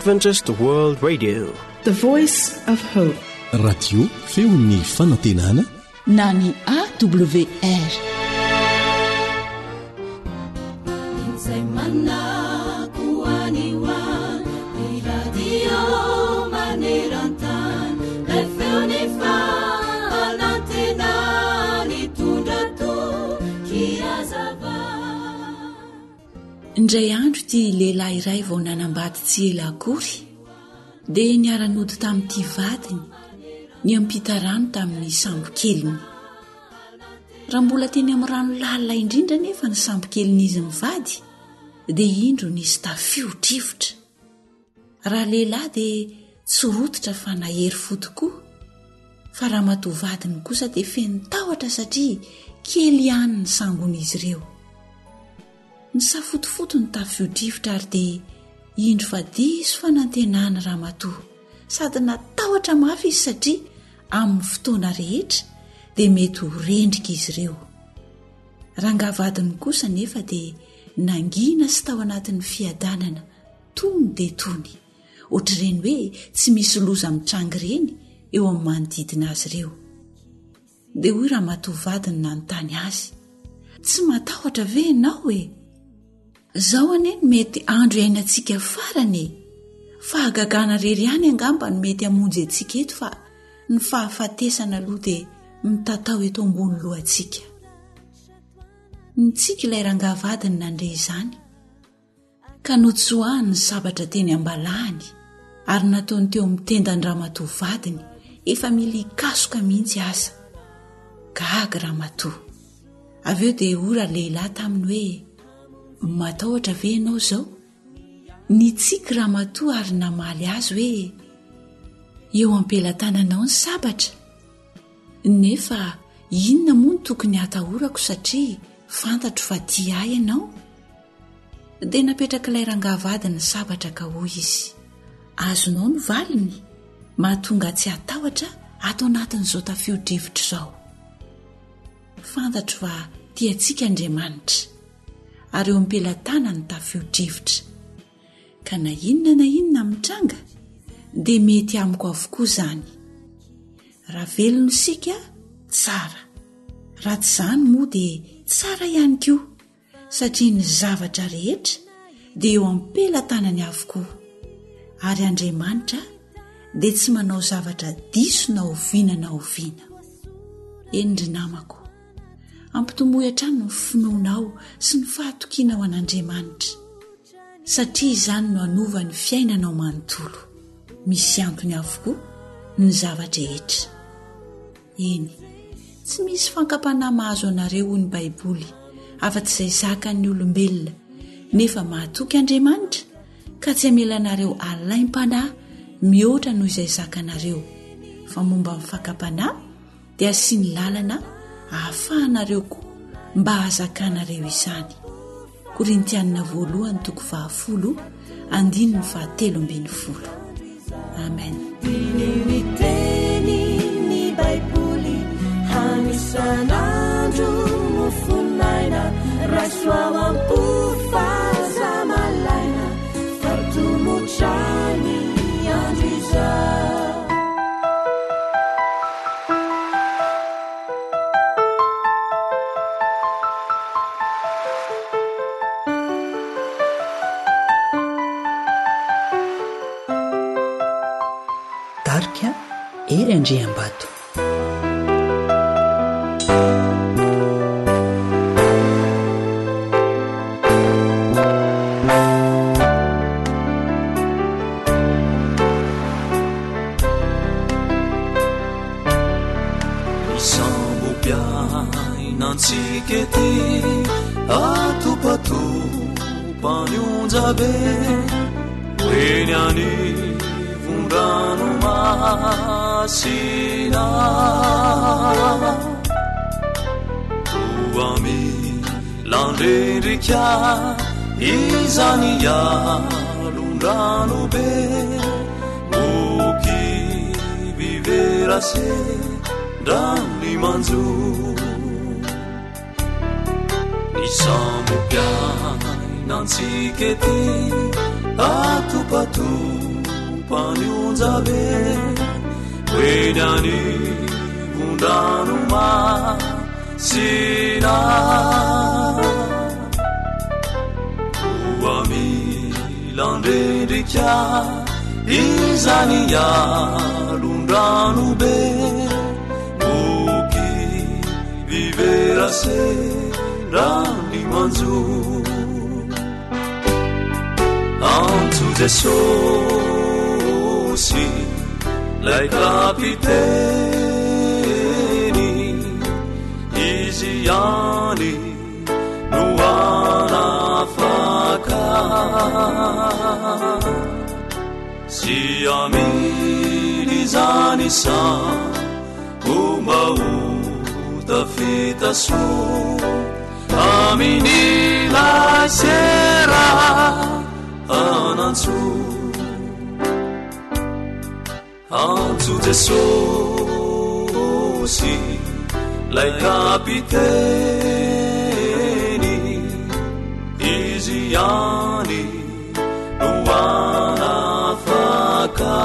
Adventist World Radio. The Voice of Hope. Radio feon'ny fanantenana na ny AWR. Izay manako any ho any, ny radio maneran-tany, ilay feon'ny fanantenana nitondra toky hazava. Indray andro ity lehilahy iray vao nanambady tsy ela akory dia niara-nody tamin'ity vadiny niampita rano tamin'ny sambokeliny. Raha mbola teny amin'ny rano lalina indrindra anefa ny sambokelin'izy mivady dia indro nisy tafio-drivotra. Raha lehilahy dia tsy rototra fa nahery fo tokoa, fa ramatoa vadiny kosa dia feno tahotra satria kely ihany ny sambon'izy ireo. Nisafotofoto ny tafio-drivotra ary dia indro fa diso fanantenana ramatoa sady natahotra mafy izy satria amin'ny fotoana rehetra dia mety ho rendrika izy ireo. Rangahy vadiny kosa anefa dia nangina sy tao anatin'ny fiadanana tony dia tony, ohatr'ireny hoe tsy misy loza mitranga ireny eo amin'ny manodidina azy ireo. Dia hoy ramatoa vadiny nanontany azy, Tsy matahotra ve ianao e? Izao anie no mety andro iainantsika farany e! Fahagagana irery ihany angamba no mety hamonjy antsika eto fa ny fahafatesana aloha dia mitatao eto ambony lohantsika. Nitsiky ilay rangahy vadiny nandre izany. ka notsoahany ny sabatra teny am-balahany ary nataony teo amin'ny tendan-dramatoa vadiny efa mila hikasoka mihitsy aza. Gaga ramatoa. Avy eo dia hoy ralehilahy taminy hoe, Matahotra ve ianao izao? Nitsiky ramatoa ary namaly azy hoe, Eo am-pelatananao ny sabatra. Nefa inona moa no tokony hatahorako satria fantatro fa tia ahy ianao? Dia napetrak'ilay rangahy vadiny ny sabatra ka hoy izy, Azonao ny valiny, mahatonga ahy tsy hatahotra ato anatin'izao tafio-drivotra izao. Fantatro fa tia antsika Andriamanitra, ary eo am-pelatanany ny tafio-drivotra. Ka na inona na inona mitranga, dia mety amiko avokoa izany. Raha velona isika, tsara. Raha tsy izany moa dia tsara ihany koa. satria ny zavatra rehetra dia eo am-pelatanany avokoa, ary Andriamanitra dia tsy manao zavatra diso na oviana na oviana. Eny ry namako, ampitomboy hatrany ny finoanao sy ny fahatokianao an'Andriamanitra, satria izany no hanova ny fiainanao manontolo. Misy antony avokoa ny zava-drehetra. Eny, tsy misy fankam-panahy mahazo anareo, hoy ny Baiboly, afa-tsy izay zakan'ny olombelona, nefa mahatoky Andriamanitra ka tsy hamela anareo halaim-panahy mihoatra noho izay zakanareo, fa momba ny fakam-panahy dia asiany lalana ahafahanareo koa mba hahazakanareo izany. Korintianina voalohany toko fahafolo andininy fahatelo ambin'ny folo. Amen. Diniho ny teny ny Baiboly hanisan'andro mofon'aina raiso ao am-po fa aza malaina fa tomotra ny andro izao. Tarika Hery Andriambato. Ny sambom-piainantsika ety atopatopan'ny onjabe eny anivon-dranomasina toa milandrendrika izany alon-drano be Ny sambom-piainantsika ety. Atopatopan'ny onja be ho eny anivon-dranomasina. Koa mila andrendrika izany alon-drano be Oky vivera sendra ny manjo. Antso Jesosy, lay kapiteny, izy ihany no hanafaka. Sy hamily izany sambo mba ho tafita soa. Amin'ilay sera anantso Antso Jesosy lay kapiteny Izy ihany no hanafaka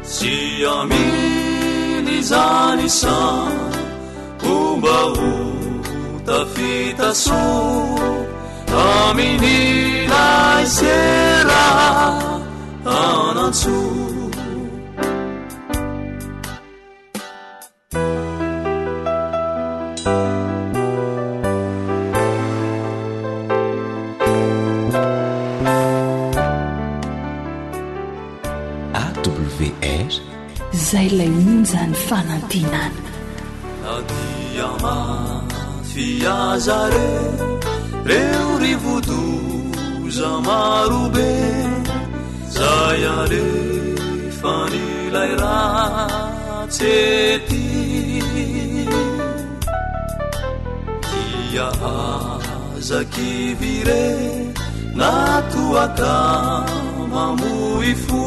Tsy hamily izany sambo mba ho tafita soa amin'ilay sera anantso. AWR. Zay ilay onjan'ny fanantenana. Na dia mafy aza re reo rivodoza marobe zay alefan'ilay ratsy ety dia aza kivy re na toa ka mamoy fo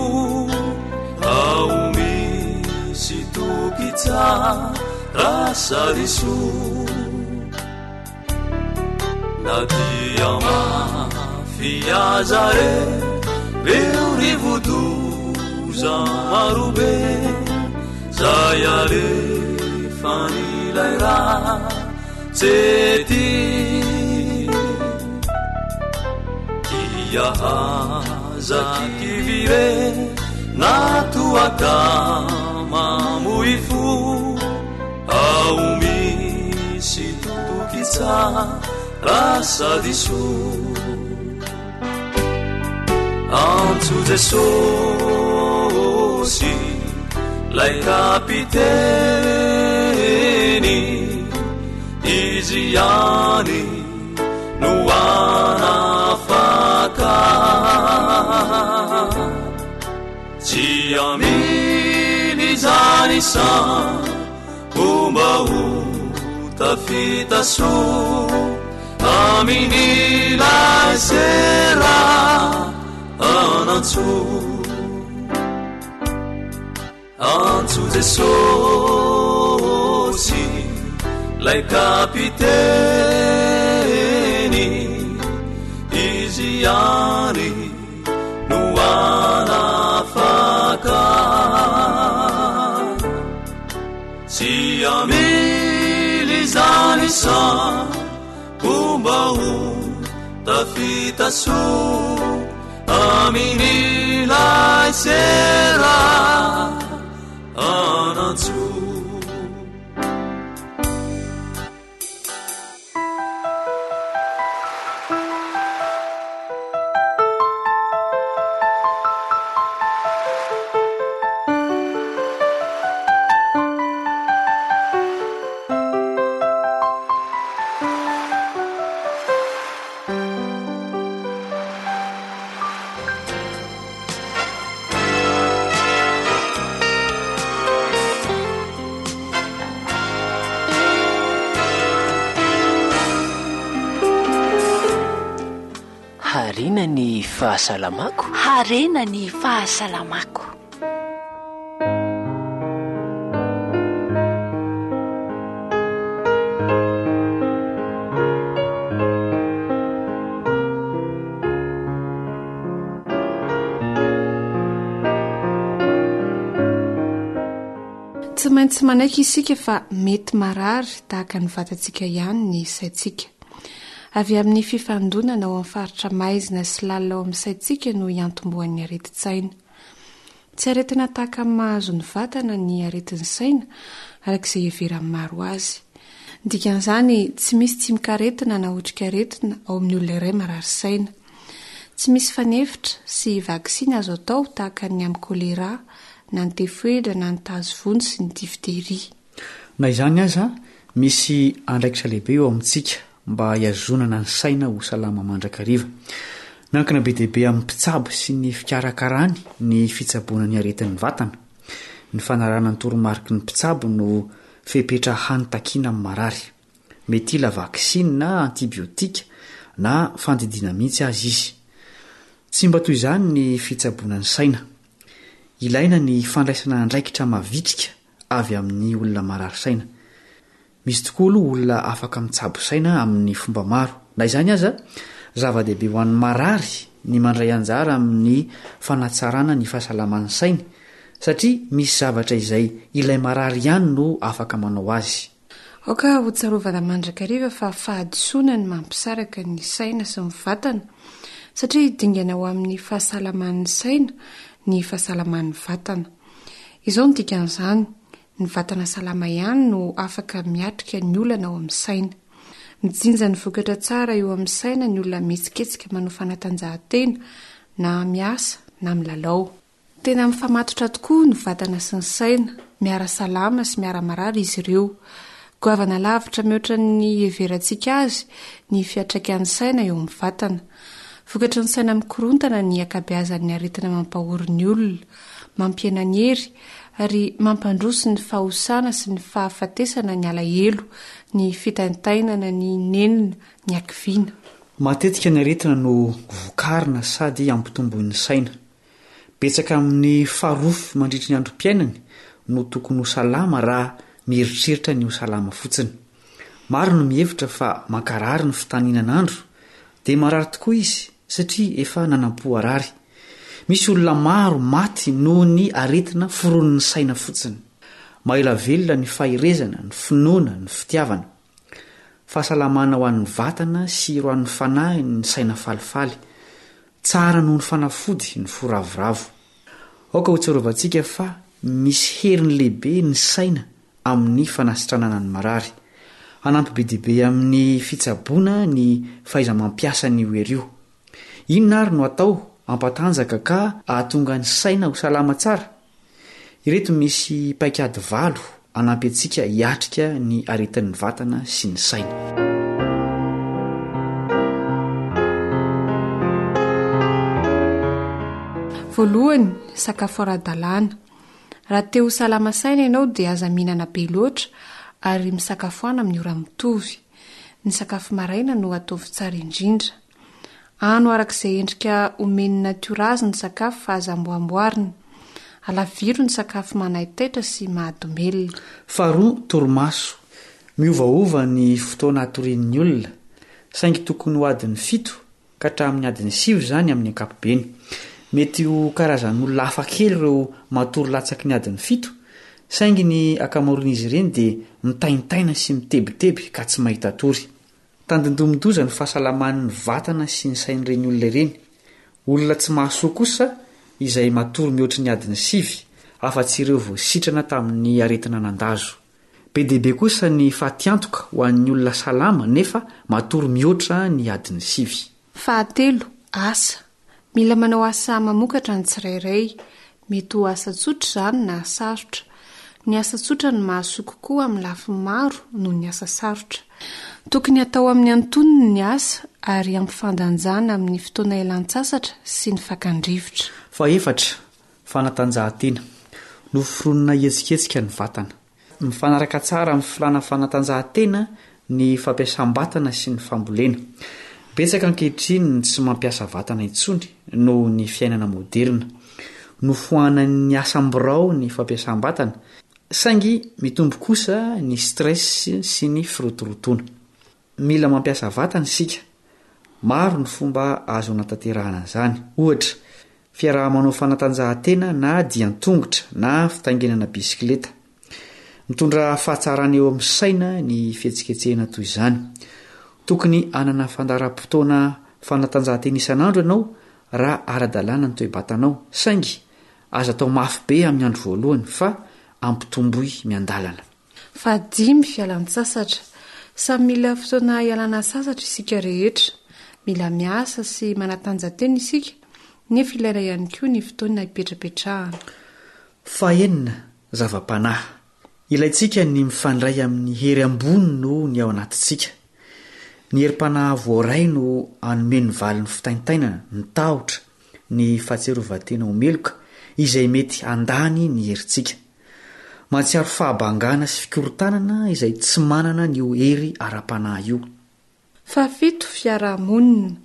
ao misy toky tsara sady soa na dia mafy aza re reo rivodoza marobe zay alefan'ilay ratsy ety dia aza kivy re na toa ka mamoy fo ao misy toky tsara sady soa Antso Jesosy lay kapiteny Izy ihany no hanafaka Tsy hamily izany sambo mba ho tafita soa amin'ilay sera anantso Antso Jesosy lay kapiteny Izy ihany no hanafaka Tsy hamily izany sambo mba ho tafita soa amin'ilay sera anantso. Harena ny fahasalamako. Harena ny fahasalamako. Tsy maintsy manaiky isika fa mety marary tahaka ny vatantsika ihany ny saintsika. Avy amin'ny fifandonana ao amin'ny faritra maizina sy lalina ao amin'ny saintsika no iantombohan'ny aretin-tsaina. Tsy aretina tahaka ny mahazo ny vatana ny aretin'ny saina, araka izay iheveran'ny maro azy. Ny dikan'izany, tsy misy tsimokaretina na otrikaretina ao amin'ny olona iray marary saina. Tsy misy fanefitra sy vaksiny azo atao tahaka ny amin'ny choléra, na ny tefoedra na ny tazo vonjy sy ny difteria. Na izany aza, misy andraikitra lehibe eo amintsika mba hihazonana ny saina ho salama mandrakariva. Miankina be dia be amin'ny mpitsabo sy ny fikarakarany ny fitsaboana ny aretin'ny vatana. Ny fanarahana ny toromariky ny mpitsabo no fepetra hany takiana amin'ny marary. Mety hila vaksiny na antibiotika na fandidiana mihitsy aza izy. Tsy mba toy izany ny fitsaboana ny saina. Ilaina ny fandraisana andraikitra mavitrika avy amin'ny olona marary saina. Misy tokoa aloha olona afaka mitsabo saina amin'ny fomba maro. Na izany aza, zava-dehibe ho an'ny marary ny mandray anjara amin'ny fanatsarana ny fahasalaman'ny sainy, satria misy zavatra izay ilay marary ihany no afaka manao azy. Aoka hotsarovana mandrakariva fa fahadisoana ny mampisaraka ny saina sy ny vatana, satria dingana ho amin'ny fahasalaman'ny saina ny fahasalaman'ny vatana. Izao no dikan'izany, ny vatana salama ihany no afaka miatrika ny olana ao amin'ny saina. Mijinja ny vokatra tsara eo amin'ny saina ny olona mihetsiketsika manao fanatanjahantena, na miasa na milalao. Tena mifamatotra tokoa ny vatana sy ny saina, miara-salama sy miara-marary izy ireo. Goavana lavitra mihoatra ny iheverantsika azy ny fiantraikan'ny saina eo amin'ny vatana. Vokatry ny saina mikorontana ny ankabeazan'ny aretina mampahory ny olona, mampihena ny hery ary mampandroso ny fahosana sy ny fahafatesana ny alahelo, ny fitaintainana, ny nenina, ny hakiviana. Matetika ny aretina no vokarina sady ampitomboin'ny saina. Betsaka amin'ny farofy mandritry ny androm-piainany no tokony ho salama raha mieritreritra ny ho salama fotsiny. Maro no mihevitra fa mankarary ny fitaninan'andro, dia marary tokoa izy satria efa nanam-po harary. Misy olona maro maty noho ny aretina foronin'ny saina fotsiny. Maela velona ny faherezana, ny finoana, ny fitiavana. Fahasalamana ho an'ny vatana sy ro an'ny fanahy ny saina falifaly. Tsara noho ny fanafody ny fo ravoravo. Aoka hotsarovantsika fa misy heriny lehibe ny saina amin'ny fanasitranana ny marary. Hanampy be dia be amin'ny fitsaboana ny fahaiza-mampiasa an'io hery io. Inona ary no atao hampatanjaka ka hahatonga ny saina ho salama tsara? Ireto misy paikady valo hanampy antsika hiatrika ny aretin'ny vatana sy ny saina. Voalohany, sakafo ara-dalàna. Raha te ho salama saina ianao dia aza mihinana be loatra ary misakafoana amin'ny ora mitovy. Ny sakafo maraina no ataovy tsara indrindra. Ano araka izay endrika omen'ny natiora azy ny sakafo fa aza amboamboarina. Alaviro ny sakafo manaitaitra sy mahadomelina. Faharoa, torimaso. Miovaova ny fotoana atorian'ny olona, saingy tokony ho adiny fito ka hatramin'ny adiny sivy izany amin'ny ankapobeny. Mety ho karazan'olona hafa kely ireo matory latsaky ny adiny fito, saingy ny ankamaroan'izy ireny dia mitaintaina sy mitebiteby ka tsy mahita tory. Tandindomin-doza ny fahasalaman'ny vatana sy ny sain'ireny olona ireny. Olona tsy mahasoa kosa izay matory mihoatry ny adiny sivy, afa-tsy ireo vao sitrana tamin'ny aretina nandazo. Be dia be kosa ny fatiantoka ho an'ny olona salama nefa matory mihoatra ny adiny sivy. Fahatelo, asa. Mila manao asa mamokatra ny tsirairay. Mety ho asa tsotra izany na sarotra. Ny asa tsotra no mahasoa kokoa amin'ny lafiny maro noho ny asa sarotra. Tokony hatao amin'ny antonony ny asa ary ampifandanjana amin'ny fotoana ialan-tsasatra sy ny fakan-drivotra. Fahefatra, fanatanjahantena. Noforonina hihetsiketsika ny vatana. Mifanaraka tsara amin'ny filàna fanatanjahantena ny fampiasam-batana sy ny fambolena. Betsaka ankehitriny ny tsy mampiasa vatana intsony noho ny fiainana moderina. Nofoanan'ny asam-birao ny fampiasam-batana, saingy mitombo kosa ny stress sy ny firotorotoana. Mila mampiasa vatana isika. Maro ny fomba azo anatanterahana an'izany. Ohatra, fiaraha-manao fanatanjahantena na dian-tongotra na fitaingenana bisikileta. Mitondra fahatsarana eo amin'ny saina ny fihetsiketsehana toy izany. Tokony hanana fandaharam-potoana fanatanjahantena isan'andro ianao raha ara-dalàna ny toe-batanao, saingy aza atao mafy be amin'ny andro voalohany fa ampitomboy miandalana. Fahadimy, fialan-tsasatra. Samy mila fotoana hialana sasatra isika rehetra. Mila miasa sy manatanjatena isika, nefa ilaina ihany koa ny fotoana hipetrapetrahana. Fahenina, zava-panahy. Ilaintsika ny mifandray amin'ny hery ambony noho ny ao anatintsika. Ny herim-panahy voaray no hanome ny valin'ny fitaintainana, ny tahotra, ny fahatsiarovan-tena ho meloka, izay mety handany ny herintsika. Mahatsiaro fahabangana sy fikorontanana izay tsy manana an'io hery ara-panahy io. Fahafito, fiaraha-monina.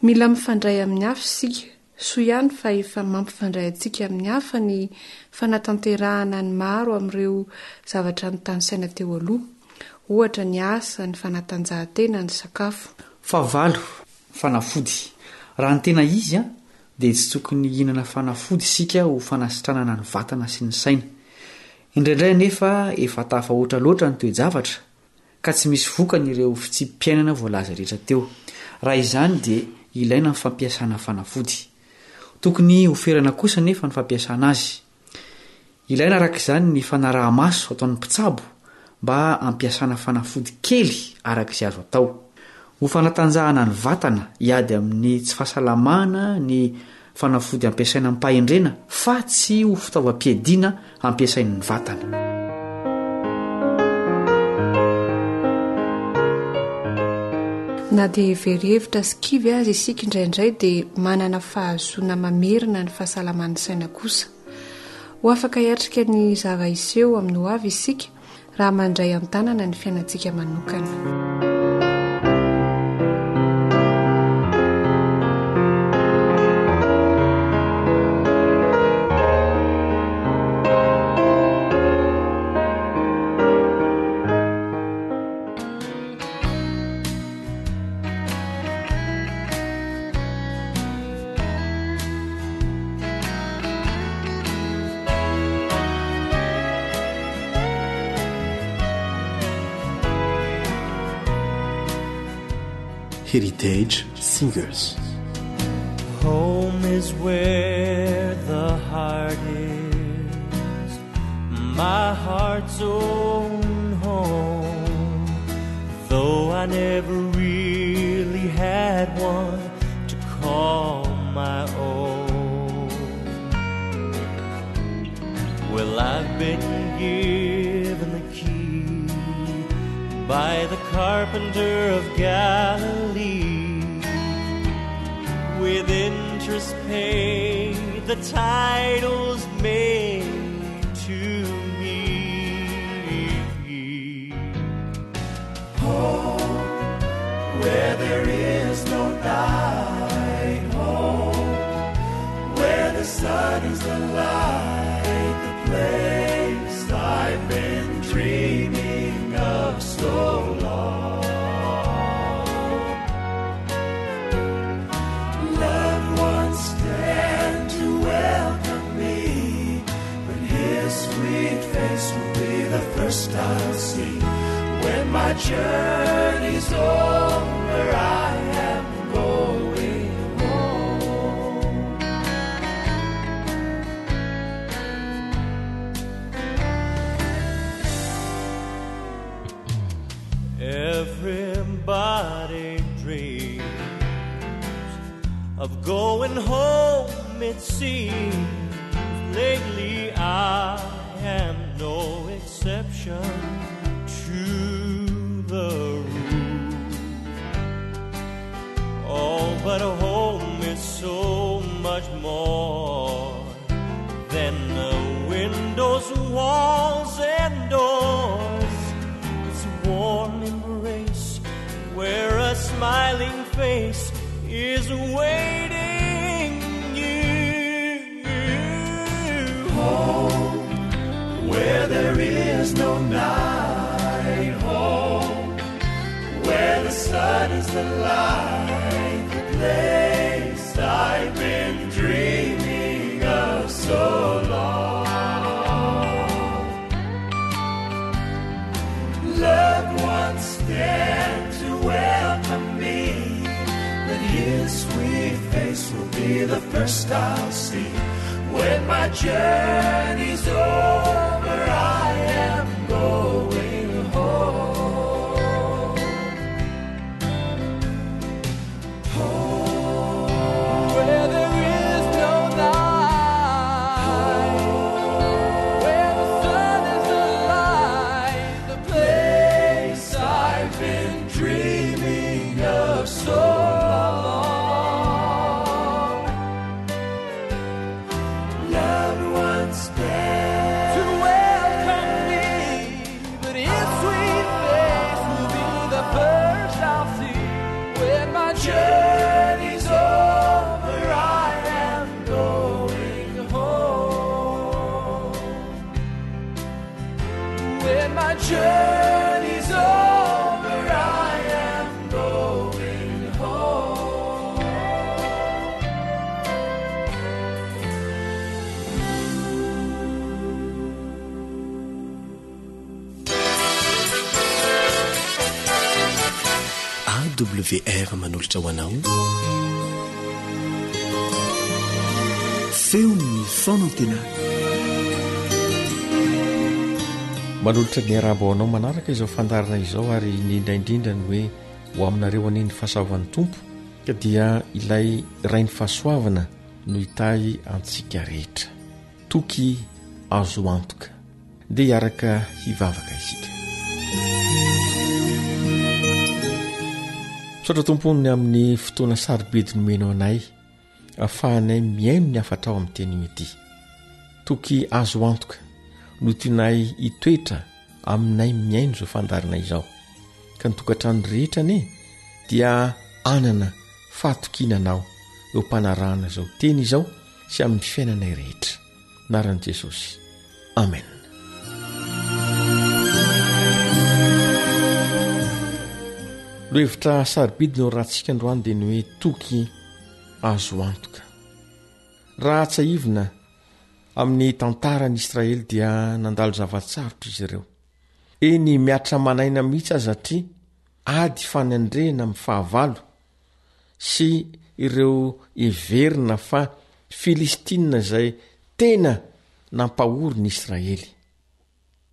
Mila mifandray amin'ny hafa isika. Soa ihany fa efa mampifandray antsika amin'ny hafa ny fanatanterahana ny maro amin'ireo zavatra notanisaina teo aloha. Ohatra, ny asa, ny fanatanjahantena, ny sakafo. Fahavalo, fanafody. Raha ny tena izy dia tsy tokony hihinana fanafody isika ho fanasitranana ny vatana sy ny saina. Indraindray anefa efa tafahoatra loatra ny toe-javatra ka tsy misy vokany ireo fitsipi-piainana voalaza rehetra teo. Raha izany dia ilaina ny fampiasana fanafody. Tokony hoferana kosa anefa ny fampiasana azy. Ilaina araka izany ny fanaraha-maso ataon'ny mpitsabo mba hampiasana fanafody kely araka izay azo atao. Ho fanatanjahana ny vatana hiady amin'ny tsy fahasalamana ny fanafody ampiasaina amim-pahendrena fa tsy ho fitaovam-piadiana ampiasain'ny vatana. Na dia very hevitra sy kivy aza isika indraindray dia manana fahazoana mamerina ny fahasalaman'ny saina kosa. Ho afaka hiatrika ny zava-hiseho amin'ny hoavy isika raha mandray an-tanana ny fiainantsika manokana. Heritage Singers. Home is where the heart is, my heart's own home. Though I never really had one to call my own. Well, I've been given the key by the carpenter of Galilee. With interest paid, the title's made to me. Home, where there is no night, home, where the sun is the light, the place I've been dreaming of so long. Loved ones stand to welcome me, but his sweet face will be the first I'll see. When my journey's over, I am going home. Everybody dreams of going home, it seems. Lately I am no exception to the rule. Oh, but home is so much more than the windows, walls, and doors. It's a warm embrace where a smiling face is waiting you. Home, where there is no night, home, where the sun is the light, the place I've been dreaming of so long. Loved ones stand to welcome me, but his sweet face will be the first I'll see. When my journey's over, I am going home. Home, where there is no night, where the sun is the light, the place I've been dreaming of so long. Loved ones stand to welcome me, but his sweet face will be the first I'll see. When my journey's over, I am going home. When my journey's over, I am going home. AWR manolotra ho anao Feon'ny fanantenana. Manolotra ny arahaba ho anao manaraka izao fandaharana izao ary indrindra indrindra ny hoe ho aminareo anie ny fahasoavan'ny Tompo ka dia ilay Rain'ny fahasoavana no hitahy antsika rehetra. Toky azo antoka. Ndeha hiaraka hivavaka isika. Misaotra Tompo ny amin'ny fotoana sarobidy nomenao anay afahanay mihaino ny hafatrao amin'ny tenio ity. Toky azo antoka no tianay hitoetra aminay mihaino izao fandaharana izao. Ka ny tokantrano rehetra anie dia anana fahatokiana anao eo am-panarahana izao teny izao sy amin'ny fiainanay rehetra. Anaran'i Jesosy. Amen. Lohevitra sarobidy no ratsika androany dia ny hoe toky azo antoka. Raha tsiahivina amin'ny tantaran'i Israely dia nandalo zava-tsarotra izy ireo. Eny mihatra manaina mihitsy aza satria ady fanendrehana amin'ny fahavalo sy ireo heverina fa Filistina izay tena nampahory ny Israely.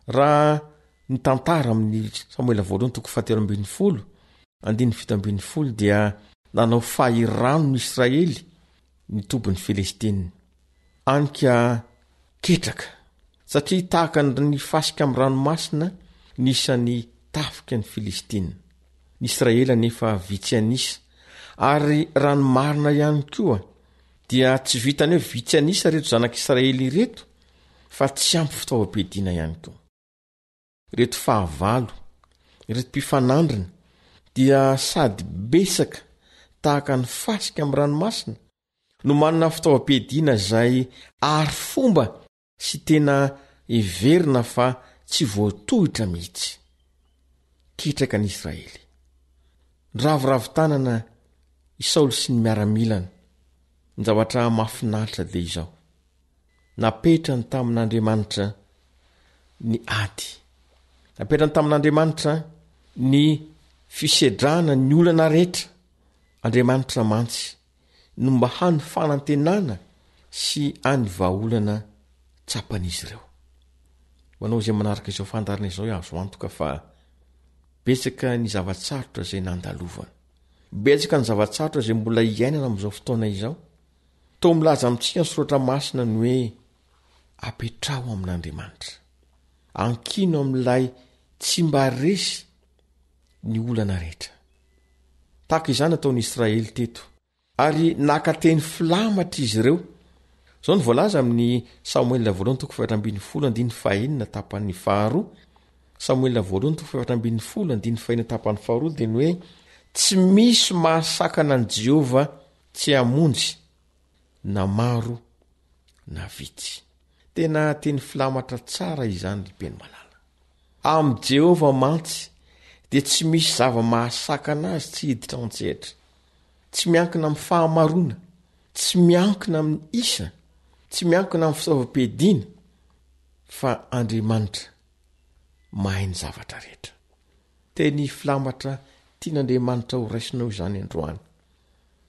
Raha ny tantara amin'ny Samoela voalohany toko fahatelo ambin'ny folo, andininy 17 dia nanao fahirano ny Israely ny tobin'ny Filistina. Any ka ketraka, satria tahaka ny fasika amin'ny ranomasina ny isan'ny tafika ny Filistina. Ny Israely anefa vitsy an'isa, ary raha ny marina ihany koa dia tsy vitan'ny hoe vitsy an'isa ireto zanak'Israely ireto fa tsy ampy fitaovam-piadiana ihany koa. Ireto fahavalo, ireto mpifanandrina dia sady betsaka tahaka ny fasika amin'ny ranomasina no manana fitaovam-piadiana izay ary fomba sy tena heverina fa tsy voatohitra mihitsy. Ketraka ny Israely. Niraviravy tanana i Saoly sy ny miaramilany. Ny zavatra mahafinaritra dia izao. Napetrany tamin'Andriamanitra ny ady. Napetrany tamin'Andriamanitra ny fisedrana ny olana rehetra. Andriamanitra mantsy no mba hany fanantenana sy any vahaolana tsapan'izy ireo. Ho anao izay manaraka izao fandaharana izao azo antoka fa betsaka ny zava-tsarotra izay nandalovana. Betsaka ny zava-tsarotra izay mbola iainana amin'izao fotoana izao. Toa milaza amintsika ny soratra masina ny hoe apetraho amin'Andriamanitra. Ankino amin'ilay tsy mba resy ny olana rehetra. Tahaka izany nataon'i Israely teto. Ary naka teny filamatra izy ireo. Izao no voalaza amin'ny Samoela voalohany toko fahefatra ambin'ny folo andininy fahenina tapany faharoa. Samoela voalohany toko fahefatra ambin'ny folo andininy fahenina tapany faharoa dia ny hoe tsy misy mahasakana an'i Jehovah tsy hamonjy na maro na vitsy. Tena teny filamatra tsara izany ry Beny malala. Amin'i Jehovah mantsy dia tsy misy zava-mahasakana azy tsy hiditra an-tsehatra. Tsy miankina amin'ny fahamaroana, tsy miankina amin'ny isa, tsy miankina amin'ny fitaovam-piadiana, fa Andriamanitra mahay ny zavatra rehetra. Teny filamatra tian'Andriamanitra ho raisinao izany androany.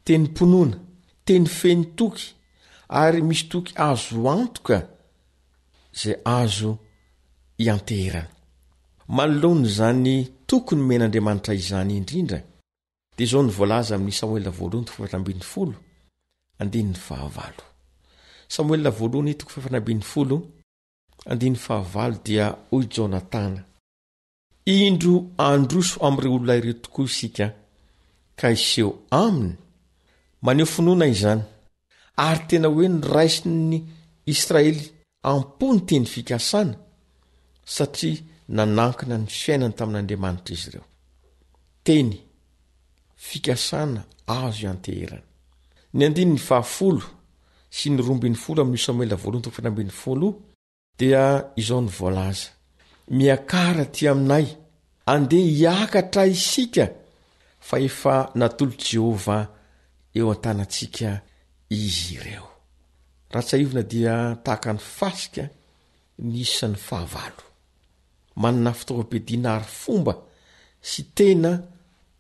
Tenim-pinoana, teny feno toky ary misy toky azo antoka izay azo ianteherana. Manoloana izany toky nomen'Andriamanitra izany indrindra dia izao no voalaza amin'ny Samoela voalohany toko 14 andininy fahavalo. Samoela voalohany toko 14 andininy fahavalo dia hoy Jonatana, Indro handroso amin'ireo olona ireo tokoa isika ka hiseho aminy. Maneho finoana izany, ary tena hoe noraisin'ny Israely am-po ny teny fikasana, satria nanankina ny fiainany tamin'Andriamanitra izy ireo. Teny fikasana azo ianteherana. Ny andininy fahafolo sy ny 12 amin'io Samoela voalohany toko faha 11 Dia izao no voalaza, Miakara aty aminay, andeha hiakatra isika, fa efa natolotr'i Jehovah eo an-tanantsika izy ireo. Raha tsiahivina dia tahaka ny fasika ny isan'ny fahavalo. Manana fitaovam-piadiana ary fomba sy tena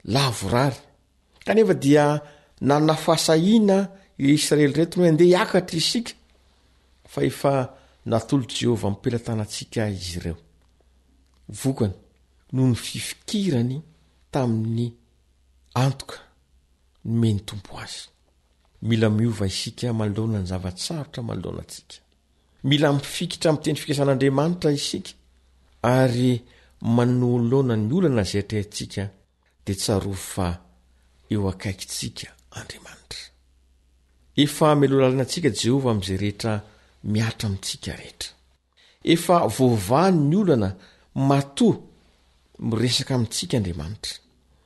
lavorary. Kanefa dia nanana fahasahiana ireo Israely ireto hoe andeha hiakatra isika fa efa natolotr'i Jehovah am-pelatanantsika izy ireo. Vokany, noho ny fifikirany tamin'ny antoka nomen'ny Tompo azy. Mila miova isika manoloana ny zava-tsarotra manoloana antsika. Mila mifikitra amin'ny teny fikasan'Andriamanitra isika ary manoloana ny olana izay atrehintsika dia tsarovy fa eo akaikintsika Andriamanitra. Efa mialoha lalana antsika Jehovah amin'izay rehetra mihatra amintsika rehetra. Efa voavahany ny olana matoa miresaka amintsika Andriamanitra.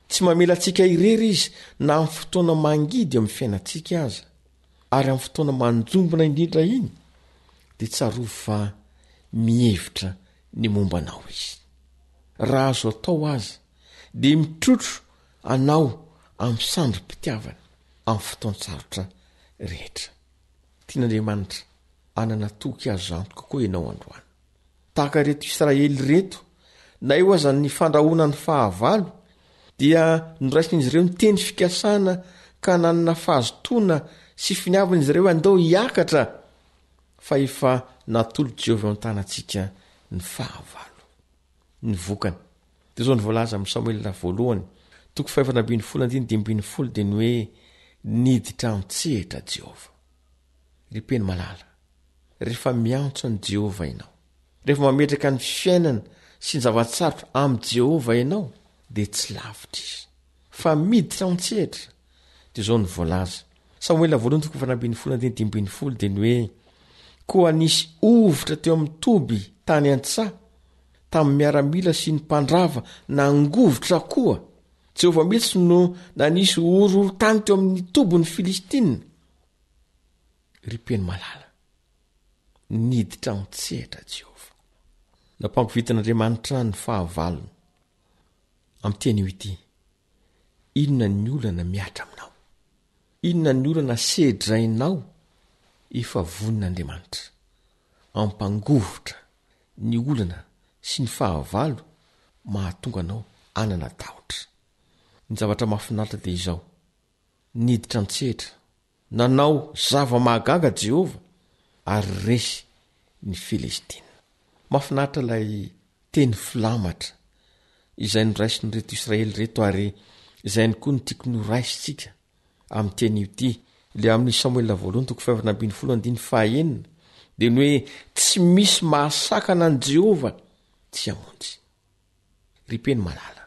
Tsy mamela antsika irery izy na amin'ny fotoana mangidy eo amin'ny fiainantsika aza. Ary amin'ny fotoana manjombona indrindra iny dia tsarovy fa mihevitra ny momba anao izy. Raha azo atao aza dia mitrotro anao amin'ny sandrim-pitiavana amin'ny fotoan-tsarotra rehetra. Tian'Andriamanitra hanana toky azo antoka koa ianao androany. Tahaka ireto Israely ireto, na eo aza ny fandrahonan'ny fahavalo, dia noraisin'izy ireo ny teny fikasana ka nanana fahazotoana sy finiavana izy ireo handao hiakatra fa efa natolotr'i Jehovah eo an-tanantsika ny fahavalo. Ny vokany. Dia izao no voalaza amin'ny Samoela voalohany, toko fahefatra ambin'ny folo andininy 15 dia ny hoe niditra an-tsehatra Jehovah. Ry mpino malala, rehefa miantso an'i Jehovah ianao, rehefa mametraka ny fiainana sy ny zava-tsarotra amin'i Jehovah ianao, dia tsy lavitra izy. Fa miditra an-tsehatra. Dia izao no voalaza. Samoela voalohany toko faha 15 andininy 15 dia ny hoe koa nisy hovitra teo amin'ny toby tany an-tsaha tamin'ny miaramila sy ny mpandrava nangovitra koa. Jehovah mihitsy no nanisy horohorontany teo amin'ny tobin'ny Filistina. Ry mpino malala, niditra an-tsehatra Jehovah. Nampangovitin'Andriamanitra ny fahavalony. Amin'ity anio ity, inona ny olana mihatra aminao? Inona ny olana sedrainao efa vonona Andriamanitra hampangovitra ny olana sy ny fahavalo mahatonga anao hanana tahotra. Ny zavatra mahafinaritra dia izao, niditra an-tsehatra, nanao zava-mahagaga Jehovah ary resy ny Filistina. Mahafinaritra ilay teny filamatra izay noraisin'ireto Israely ireto ary izay ihany koa no tiako noraisintsika amin'ity anio ity, ilay amin'ny Samoela voalohany toko fahaefatra ambin'ny folo andininy fahaenina, dia ny hoe tsy misy mahasakana an'i Jehovah tsy hamonjy. Ry mpino malala,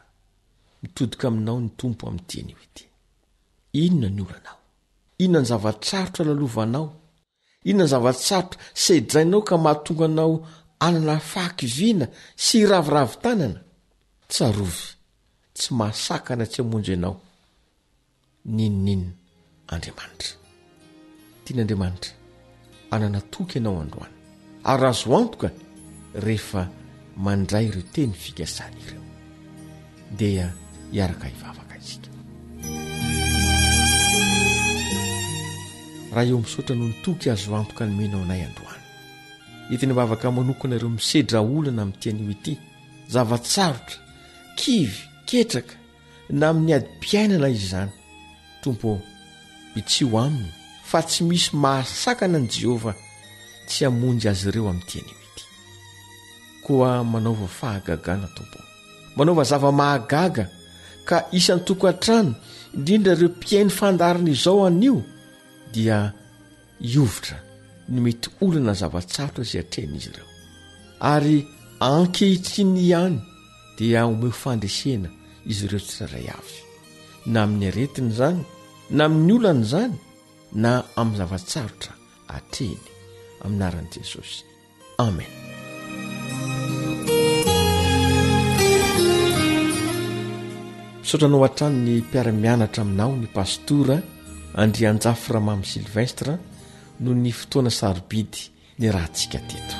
mitodika aminao ny Tompo amin'ity anio ity. Inona ny olanao? Inona ny zava-tsarotra lalovanao? Inona ny zava-tsarotra sedrainao ka mahatonga anao hanana fahakiviana sy hiraviravy tanana? Tsarovy, tsy mahasakana tsy hamonjy anao n'inon'inona Andriamanitra. Tian'Andriamanitra hanana toky ianao androany ary azo antoka rehefa mandray ireo teny fikasana ireo. Dia hiaraka hivavaka isika. Raha eo misaotra noho ny toky azo antoka nomenao anay androany. Entina vavaka manokana ireo misedra olana amin'ity anio ity, zava-tsarotra, kivy. ketraka na amin'ny adim-piainana izany. Tompo ô, bitsiho aminy fa tsy misy mahasakana an'i Jehovah tsy hamonjy azy ireo amin'ity anio ity. Koa manaova fahagagana, Tompo ô. Manaova zava-mahagaga ka isan-tokantrano, indrindra ireo mpihaino fandaharana izao anio, dia hihovitra ny mety olana zava-tsarotra izay atrehin'izy ireo. Ary ankehitriny ihany dia omeo fandresena izy ireo tsirairay avy, na amin'ny aretina izany, na amin'ny olana izany, na amin'ny zava-tsarotra atrehiny, amin'ny anaran'i Jesosy. Amen. Misaotra anao hatrany ny mpiara-mianatra aminao ny pastora Andrianjafy Ramamy Sylvestre noho ny fotoana sarobidy niarahantsika teto.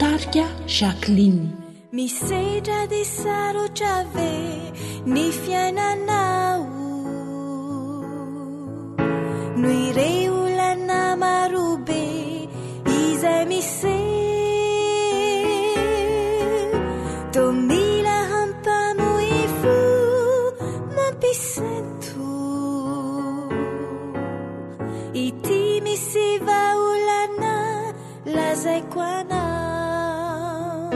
Tarika Jacqueline. Misedra dia sarotra ve ny fiainanao? Noho ireo olana marobe izay miseho, toa mila hampamoy fo mampisento. Ity misy vahaolana Lazaiko anao,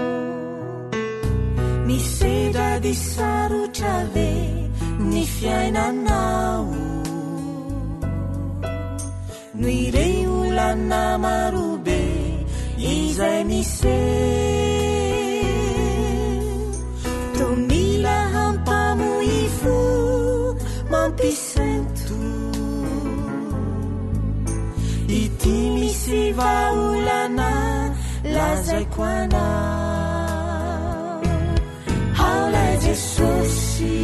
misedra ady sarotra ve ny fiainanao? Noho ireo olana marobe izay miseho, toa mila hampamoy fo mampisento. Ity misy vahaolana lazaiko anao. Ao ilay Jesosy,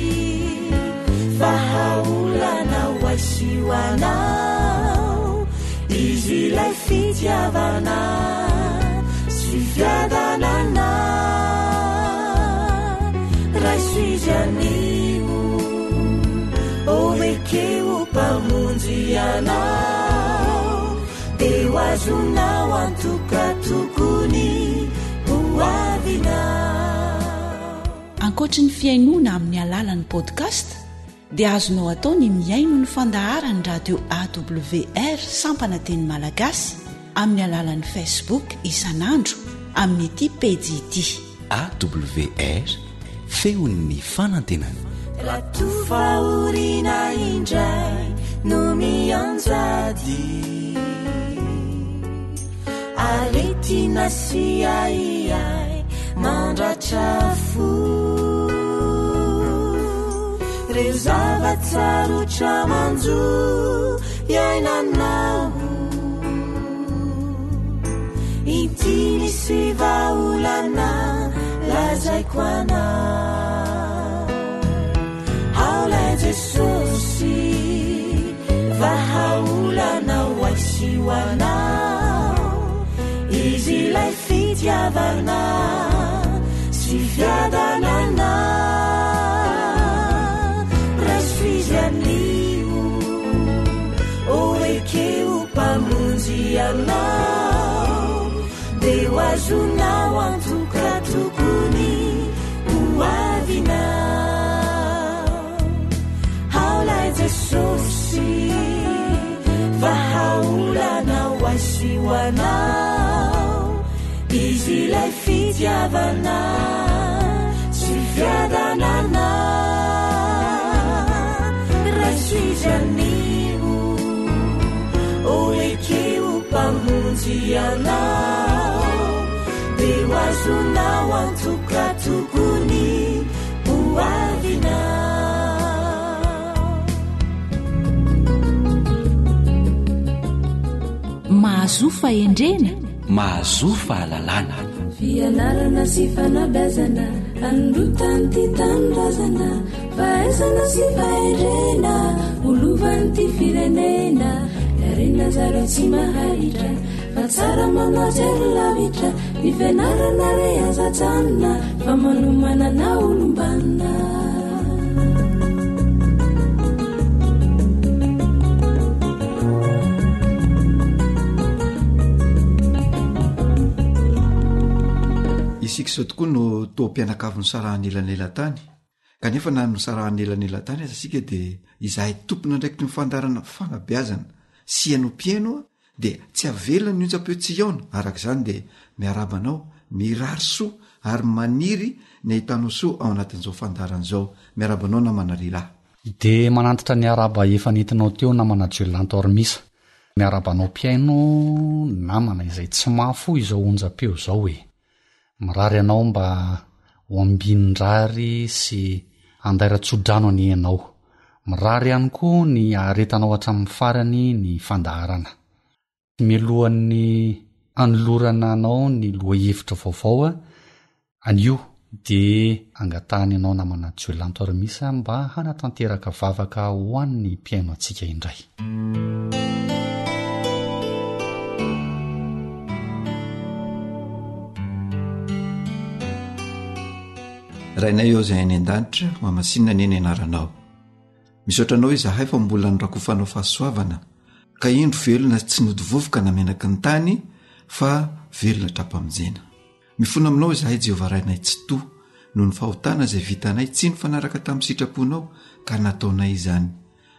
vahaolana ho ahy sy ho anao. Izy ilay fitiavana sy fiadanana. Raiso izy anio, ô ekeo Mpamonjy anao, dia ho azonao antoka tokoa ny ho avinao. Ankoatry ny fihainoana amin'ny alalan'ny podcast dia azonao atao ny mihaino ny fandaharan'ny radio AWR sampana teny malagasy amin'ny alalan'ny Facebook isan'andro amin'ity pejy ity. AWR, feon'ny fanantenana. Raha toa fahoriana indray no mianjady, aretina sy ahiahy mandratra fo, reo zava-tsarotra manjo iainanao. Ity misy vahaolana lazaiko anao. Ao ilay Jesosy, vahaolana ho ahy sy ho anao. Izy ilay fitiavana sy fiadanana. Raiso izy anio, ô ekeo Mpamonjy anao, dia ho azonao antoka tokoa ny ho avinao. Ao ilay Jesosy, vahaolana ho ahy sy ho anao. Izy ilay fitiavana sy fiadanana. Raiso izy anio. Ô ekeo Mpamonjy anao, dia ho azonao antoka tokoa ny ho avinao. Mahazoa fahendrena. Mahazoa fahalalana. Fianarana sy fanabeazana Anondrotan'ity tanindrazana Fahaizana sy fahendrena Ho lovan'ity firenena Harena zareo tsy maharitra Fa tsara manao jery lavitra Ny fianarana re aza ajanona Fa manomana na olom-banona Isika izao tokoa no toa mpianakavy nosarahan'ny elanelan-tany kanefa na nosarahan'ny elanelan-tany aza isika dia izahay tompon'andraikitry ny fandaharana fanabeazana sy haino mpihaino dia tsy avela ny onjam-peo tsy hihaona, araka izany dia miarahaba anao, mirary soa ary maniry ny ahitanao soa ao anatin'izao fandaharana izao. Miarahaba anao namana Rila. Dia manantitra ny arahaba efa nentinao teo namana Julanto Armisa. Miarahaba anao mpihaino namana izay tsy mahafoy izao onjam-peo izao e. Mirary anao mba ho ambinin-drary sy handairan-tsodrano anie ianao. Mirary ihany koa ny haharetanao hatramin'ny farany ny fandaharana. Mialohan'ny hanolorana anao ny lohahevitra vaovao anio dia angatahana ianao namana Joelanto Armisa mba hanatanteraka vavaka ho an'ny mpihaino antsika indray. Rainay eo izay any an-danitra, hohamasinina anie ny anaranao. Misaotra anao izahay fa mbola norakofanao fahasoavana ka indro velona tsy nody vovoka na menaky ny tany fa velona tra-pamonjena. Mifona aminao izahay Jehovah Rainay Tsitoha noho ny fahotana izay vitanay tsy nifanaraka tamin'ny sitraponao ka nataonay izany.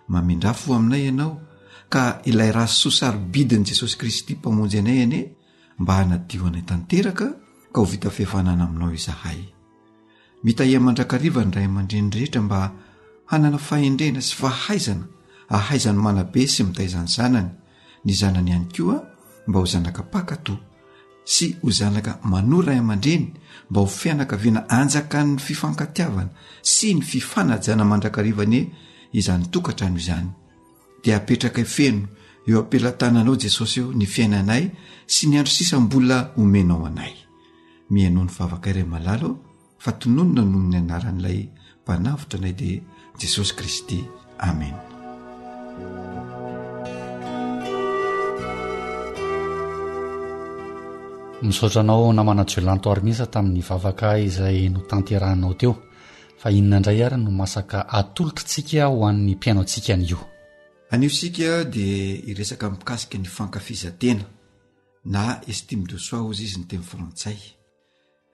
Mamindrà fo aminay Ianao ka ilay ra soa sarobidin'i Jesosy Kristy Mpamonjy anay anie mba hanadio anay tanteraka ka ho vita fihavanana aminao izahay. Mitahia mandrakariva ny ray aman-dreny rehetra mba hanana fahendrena sy fahaizana ahaizany manabe sy mitaiza ny zanany, ny zanany ihany koa mba ho zanaka mpankatò sy ho zanaka manoa ray aman-dreny mba ho fianakaviana anjakan'ny fifankatiavana sy ny fifanajana mandrakariva anie izany tokantrano izany. Dia apetrakay feno eo am-pelatananao Jesosy eo ny fiainanay sy ny andro sisa mbola omenao anay. Mihainoa ny vavakay Ray malala ô, fa tononina noho ny anaran'ilay Mpanavotra anay dia Jesosy Kristy. Amena. Misaotra anao namana Joelanto Armisa tamin'ny vavaka izay notanterahinao teo. Fa inona indray ary no masaka atolotritsika ho an'ny mpihaino antsika anio? Anio isika dia hiresaka mikasika ny fankafizan-tena. na estime de soi hozy izy ny teny frantsay.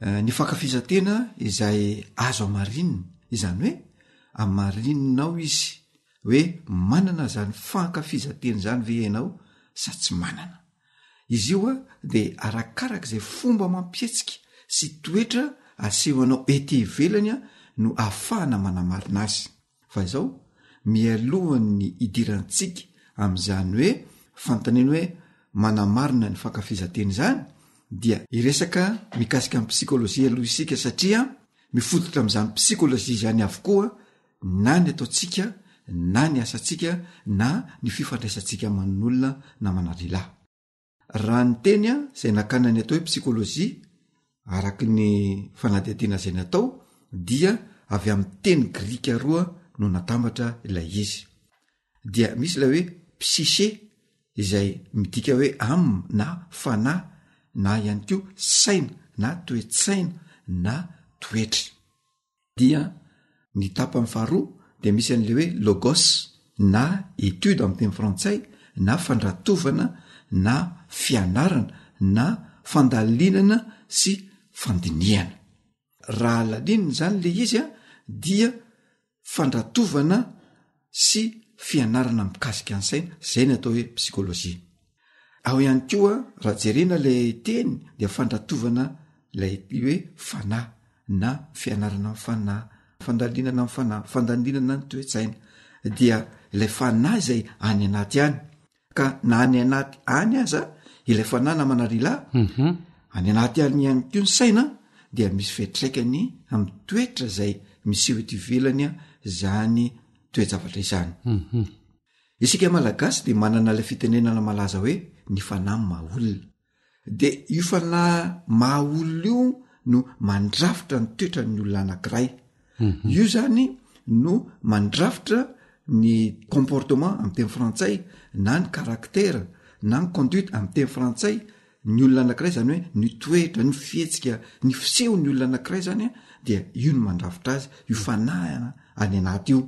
Ny fankafizan-tena izay azo amarinina, izany hoe amarininao izy hoe manana zany fankafizan-tena izany ve ianao sa tsy manana. Izy io a de arakaraka izay fomba amam-pihetsika sy toetra asehonao ety ivelany a no ahafahana manamarina azy. Fa izao, mialohan'ny hidirantsika amin'izany hoe fanontaniana hoe manamarina ny fankafizan-tena izany dia hiresaka mikasika ny psikolojia aloha isika satria mifototra amin'izany psikolojia izany avokoa na ny ataontsika na ny asantsika na ny fifandraisantsika aman'olona namana lehilahy. Raha ny teny izay nakana ny atao hoe psikolojia araka ny fanadihadiana izay natao dia avy amin'ny teny grika roa no natambatra ilay izy. Dia misy ilay hoe psyché izay midika hoe âme na fanahy na ihany koa saina na toe-tsaina na toetra. Dia ny tapany faharoa dia misy an'le hoe logos na étude amin'ny teny frantsay na fandratovana na fianarana na fandalinana sy fandinihana. Raha lalinina izany le izy a dia fandratovana sy fianarana mikasika ny saina, zay ny atao hoe psychologie. Ao ihany koa raha jerena lay teny dia fandratovana lay hoe fanahy na fianarana ny fanahy, fandalinana ny fanahy, fandalinana ny toe-tsaina dia ilay fanahy izay any anaty any ka na any anaty any aza ilay fanahy namana ry lahy mhm. any anaty any ihany koa ny saina dia misy fiatraikany amin'ny toetra zay miseho ety ivelany a zany toe-javatra izany mhm. isika malagasy dia manana ilay fitenenana malaza hoe ny fanahy maha olona. De io fanahy maha olona io no mandrafitra ny toetran'ny olona anankiray. Io zany no mandrafitra ny comportement amy teny frantsay na ny caractère na ny conduite amy teny frantsay ny olona anankiray zany hoe ny toetra, ny fihetsika, ny fisehon'ny olona anankiray zany a dia io no mandrafitra azy, io fanahy any anaty io.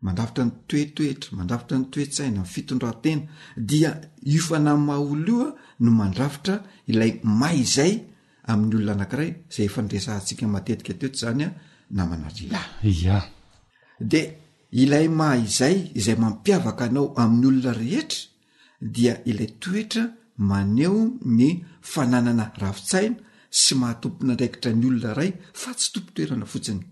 Mandrafitra ny toetoetra, mandrafitra ny toe-tsaina, ny fitondran-tena, dia io fanahy maha olona io a no mandrafitra ilay maha izay amin'ny olona anankiray zay efa niresahantsika matetika teto zany a namana ry lahy. Ia. De ilay maha izay izay mampiavaka anao amin'ny olona rehetra dia ilay toetra maneho ny fananana rafi-tsaina sy maha tompon'andraikitra ny olona iray fa tsy tompon-toerana fotsiny.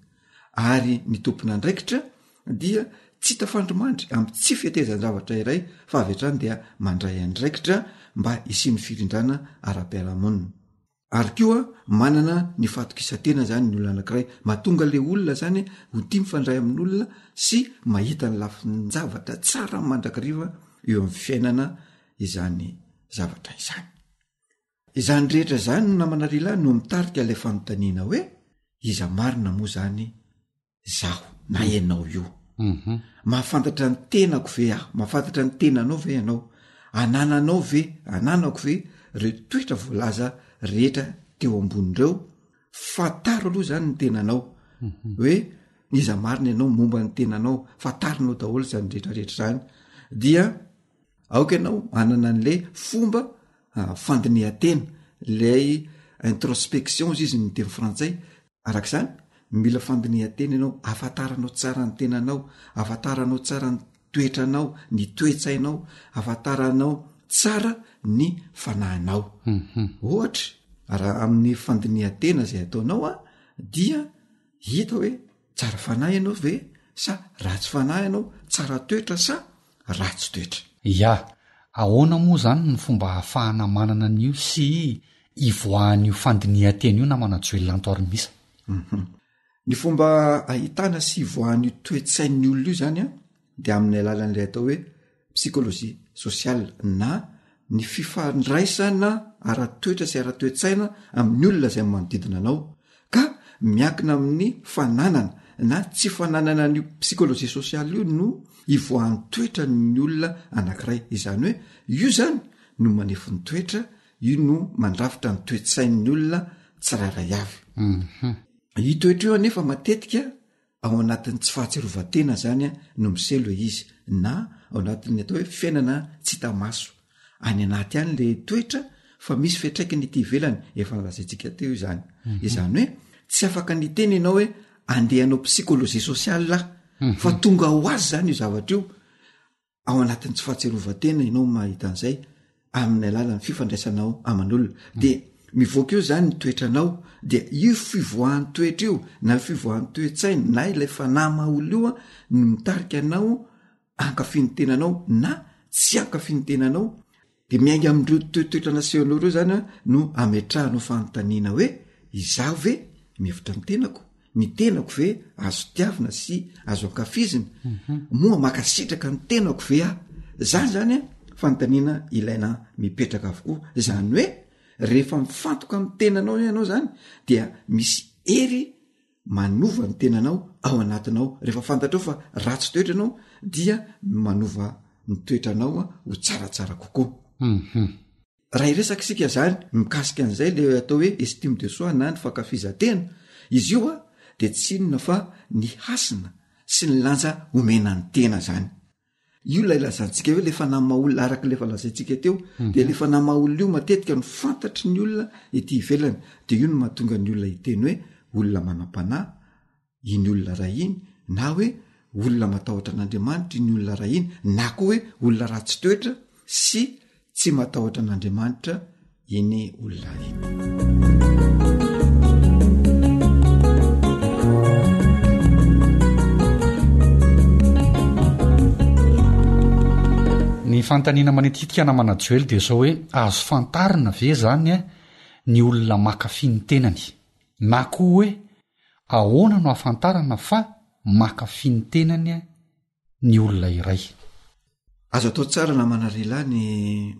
Ary ny tompon'andraikitra dia tsy tafandrimandry amin'ny tsy fetezan-javatra iray fa avy hatrany dia mandray andraikitra mba hisian'ny firindrana ara-piarahamonina. Ary koa manana ny fahatokisan-tena zany ny olona anankiray, mahatonga le olona zany ho tia mifandray amin'olona sy mahita ny lafin-javatra tsara mandrakariva eo amin'ny fiainana izany zavatra izany. Izany rehetra izany namana ry lahy no mitarika ilay fanontaniana hoe iza marina moa zany zaho na ianao io? Mahafantatra ny tenako ve aho? Mahafantatra ny tenanao ve ianao? Anananao ve, ananako ve reo toetra voalaza rehetra teo ambony ireo? Fantaro aloha zany ny tenanao hoe iza marina ianao momba ny tenanao, fantarinao daholo zany rehetrarehetra zany dia Aoka ianao hanana an'le fomba fandinihan-tena, ilay introspection hozy izy ny teny frantsay, arak'izany mila fandinihan-tena ianao ahafantaranao tsara ny tenanao, ahafantaranao tsara ny toetranao, ny toe-tsainao, ahafantaranao tsara ny fanahinao. Ohatra raha amin'ny fandinihan-tena zay ataonao a dia hita hoe tsara fanahy ianao ve sa ratsy fanahy ianao, tsara toetra sa ratsy toetra. Ya, ahoana moa izany ny fomba ahafahana manana an'io sy ivoahan'io fandinihan-tena io namana Joel Lanto Armisa? Hum. Ny fomba ahitana sy ivoahan'io toe-tsain'ny olona io izany an, dia amin'ny alalan'ilay atao hoe psychologie sociale na ny fifandraisana ara-toetra sy ara-toe-tsaina amin'ny olona izay manodidina anao ka miankina amin'ny fananana na tsy fananana an'io psychologie sociale io no ivoahan'ny toetra ny olona anankiray. Izany hoe io zany no manefy ny toetra, io no mandrafitra ny toe-tsain'ny olona tsirairay avy. Io toetra io anefa matetika ao anatin'ny tsy fahatsiarovan-tena zany no miseho le izy na ao anatin'ny atao hoe fiainana tsy hita maso any anaty any le toetra fa misy fiantraikany ety ivelany efa nolazaintsika teo izany izany hoe tsy afaka niteny ianao hoe andeha hanao psychologie sociale aho fa tonga ho azy zany io zavatra io ao anatin'ny tsy fahatsiarovan-tena ianao mahita an'izay amin'ny alalan'ny fifandraisanao aman'olona de mivoaka eo zany ny toetranao de io fivoahan'ny toetra io na io fivoahan'ny toe-tsaina na ilay fanahy maha olona io a no mitarika anao ankafy ny tenanao na tsy ankafy ny tenanao De miainga amin'ireo toetoetra nasehonao ireo zany a no ametrahanao fanontaniana hoe izaho ve mihevitra ny tenako? Ny tenako ve azo tiavina sy azo ankafizina? Moa mankasitraka ny tenako ve aho? Zany zany a fanontaniana ilaina mipetraka avokoa. Zany hoe rehefa mifantoka amin'ny tenanao ianao zany dia misy hery manova ny tenanao ao anatinao rehefa fantatrao fa ratsy toetra ianao dia manova ny toetranao ho tsaratsara kokoa mhm. raha iresaka isika zany mikasika an'izay le atao hoe estime de soi na ny fankafizantena izy io a de tsy inona fa ny hasina sy ny lanja omena ny tena zany Io ilay lazantsika hoe le fanahy maha olona araka ilay efa lazaintsika teo de le fanahy maha olona io matetika no fantatry ny olona ety ivelany de io no mahatonga ny olona hiteny hoe olona manam-panahy iny olona ray iny na hoe olona matahotra an'Andriamanitra iny olona ray iny na koa hoe olona ratsy toetra sy tsy matahotra an'Andriamanitra iny olona iny. Ny fanontaniana manitikitika namana Joely dia izao hoe azo fantarina ve izany ny olona makafy ny tenany? Na koa hoe ahoana no ahafantarana fa makafy ny tenany ny olona iray? Azo atao tsara namana lehilahy ny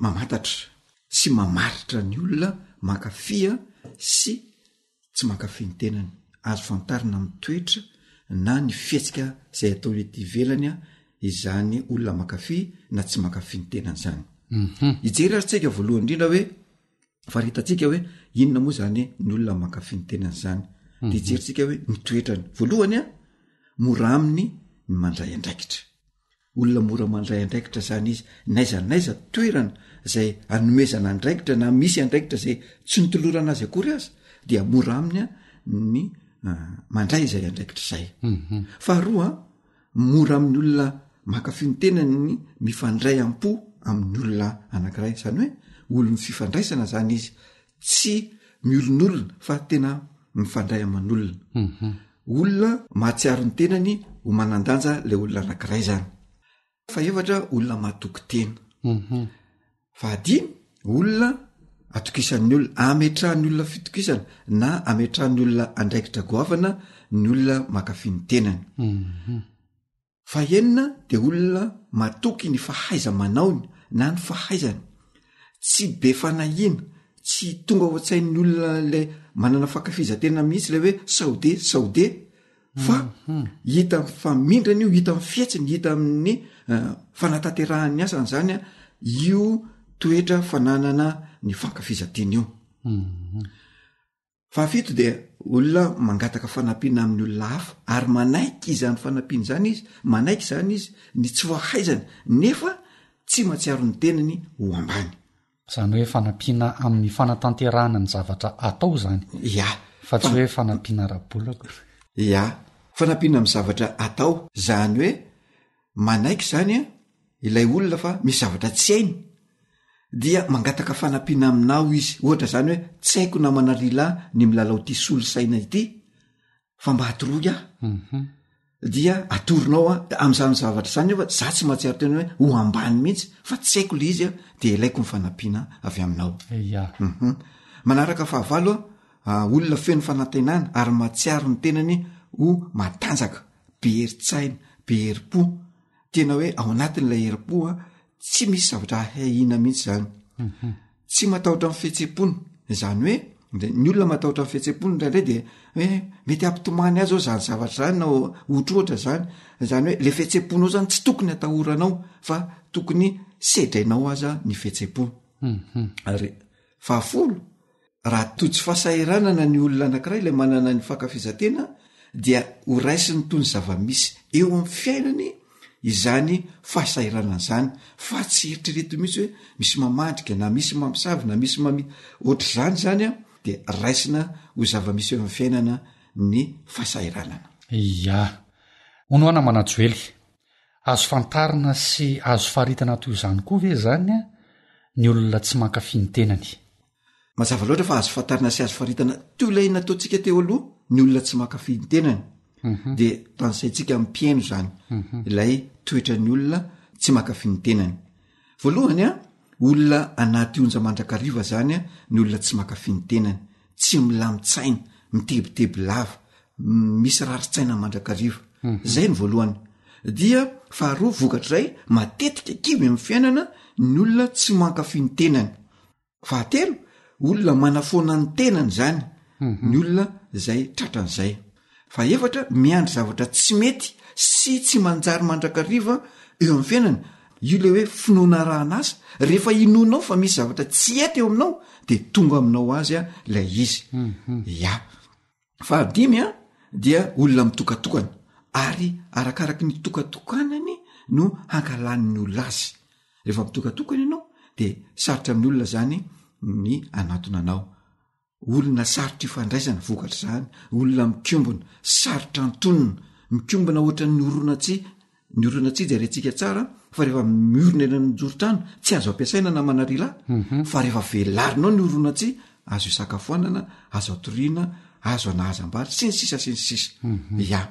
mamantatra. sy mamaritra ny olona mankafy sy tsy mankafy ny tenany. Azo fantarina amin'ny toetra na ny fihetsika izay ataony ety ivelany izany olona mankafy na tsy mankafy ny tenany izany. Mhm. Hijery ary tsika voalohany indrindra hoe faritantsika hoe inona moa zany ny olona mankafy ny tenany izany. De mhm. hijerintsika hoe ny toetrany. Voalohany a, mora aminy ny mandray andraikitra. Olona mora mandray andraikitra zany izy, n'aiza n'aiza toerana zay anomezana andraikitra na misy andraikitra zay tsy notolorana azy akory aza dia mora aminy a ny mandray izay andraikitra izay. Mhm. Faharoa, mora amin'ny olona mankafy ny tenany ny mifandray am-po amin'ny olona anankiray, zany hoe olon'ny fifandraisana zany izy, tsy miolonolona fa tena mifandray aman'olona. Mhm. Olona mahatsiaro ny tenany ho manan-danja lay olona anankiray zany. Fahefatra, olona mahatoky tena. Mhm. Fahadimy, olona atokisan'ny olona, ametrahan'ny olona fitokisana na ametrahan'ny olona andraikitra goavana ny olona mankafy ny tenany. Mhm. Fahenina dia olona matoky ny fahaiza-manaony na ny fahaizany. Tsy be fanahiana, tsy tonga ao an-tsain'ny olona ilay manana fankafizan-tena mihitsy ilay hoe sao de sao de fa mhm. hita amin'ny famindrany io, hita amin'ny fihetsiny, hita amin'ny eh, fanatanterahany ny asany zany a io toetra fananana ny fankafizan-tena io. Mhm. Fahafito dia olona mangataka fanampiana amin'ny olona hafa ary manaiky izany fanampiana izany izy, manaiky izany izy ny tsy fahaizany nefa tsy mahatsiaro ny tenany ho ambany. Izany hoe fanampiana amin'ny fanatanterahana ny zavatra atao izany. Ya. Fa tsy hoe fanampiana ara-bola akory. Ya. Fanampiana amin'ny zavatra atao. Izany hoe manaiky izany an ilay olona fa misy zavatra tsy hainy dia mangataka fanampiana aminao izy ohatra zany hoe tsy haiko namana rila ny milalao ty solosaina ity fa mba atoroy aho mhm. dia atoronao a am'izany zavatra zany nefa za tsy mahatsiaro tena hoe ho ambany mihitsy fa tsy haiko le izy a de ilaiko ny fanampiana avy aminao ya mhm. manaraka fahavalo a olona feno fanantenana ary mahatsiaro ny tenany ho matanjaka be herin-tsaina be herim-po tena hoe ao anatin'ilay herim-po a tsy misy zavatra ahiahiana mihitsy zany mhm. tsy matahotra ny fihetsem-pony zany hoe ny olona matahotra ny fihetsem-pony indraindray de hoe mety hampitomany azy ao zany zavatra zany na ohatrohatra zany zany hoe le fihetsem-ponao zany tsy tokony atahoranao fa tokony sedrainao aza ny fihetsem-po mhm. ary fahafolo Raha tojo fahasahiranana ny olona anankiray ilay manana ny fankafizan-tena dia ho raisiny toy ny zava-misy eo amin'ny fiainany izany fahasahiranana izany fa tsy eritrereto mihitsy hoe misy mamandrika na misy mamosavy na misy mami ohatr'izany izany an dia raisina ho zava-misy eo amin'ny fiainana ny fahasahiranana. Ia. Hono hoa namana Joely, azo fantarina sy azo faritana toy izany koa ve izany ny olona tsy mankafy ny tenany? Mazava loatra fa azo fantarina sy azo faritana toy ilay nataontsika teo aloha ny olona tsy mankafy ny tenany mhm. de tanisaintsika amin'ny mpihaino zany mhm. ilay toetran'ny olona tsy mankafy ny tenany. Voalohany a, olona anaty onja mandrakariva zany a ny olona tsy mankafy ny tenany, tsy milamin-tsaina, mitebiteby lava, misy rarin-tsaina mandrakariva. Mhm. Zay ny voalohany. Dia faharoa vokatr'izay matetika kivy amin'ny fiainana ny olona tsy mankafy ny tenany. Fahatelo, olona manafoana ny tenany izany ny olona izay tratran'izay. Fahefatra, miandry zavatra tsy mety sy tsy manjary mandrakariva eo amin'ny fiainany. Io ilay hoe finoana arahan'asa. Rehefa inoanao fa misy zavatra tsy hety eo aminao de tonga aminao azy ilay izy. Ya. Fahadimy a dia olona mitokatokana ary arakaraky ny tokatokanany no hankalan'ny olona azy. Rehefa mitokatokana ianao de sarotra amin'ny olona zany ny hanatona anao. Olona sarotra ifandraisana vokatr'izany, olona mikombona, sarotra antonona, mikombona ohatran'ny horonan-tsihy Ny horonan-tsihy jerentsika tsara fa rehefa miorina eny amin'ny joron-trano tsy azo ampiasaina namana ry lahy mhm. fa rehefa velarinao ny horonan-tsihy azo isakafoanana, azo atoriana, azo anahazam-bary sy ny sisa sy ny sisa. Mhm. Ya.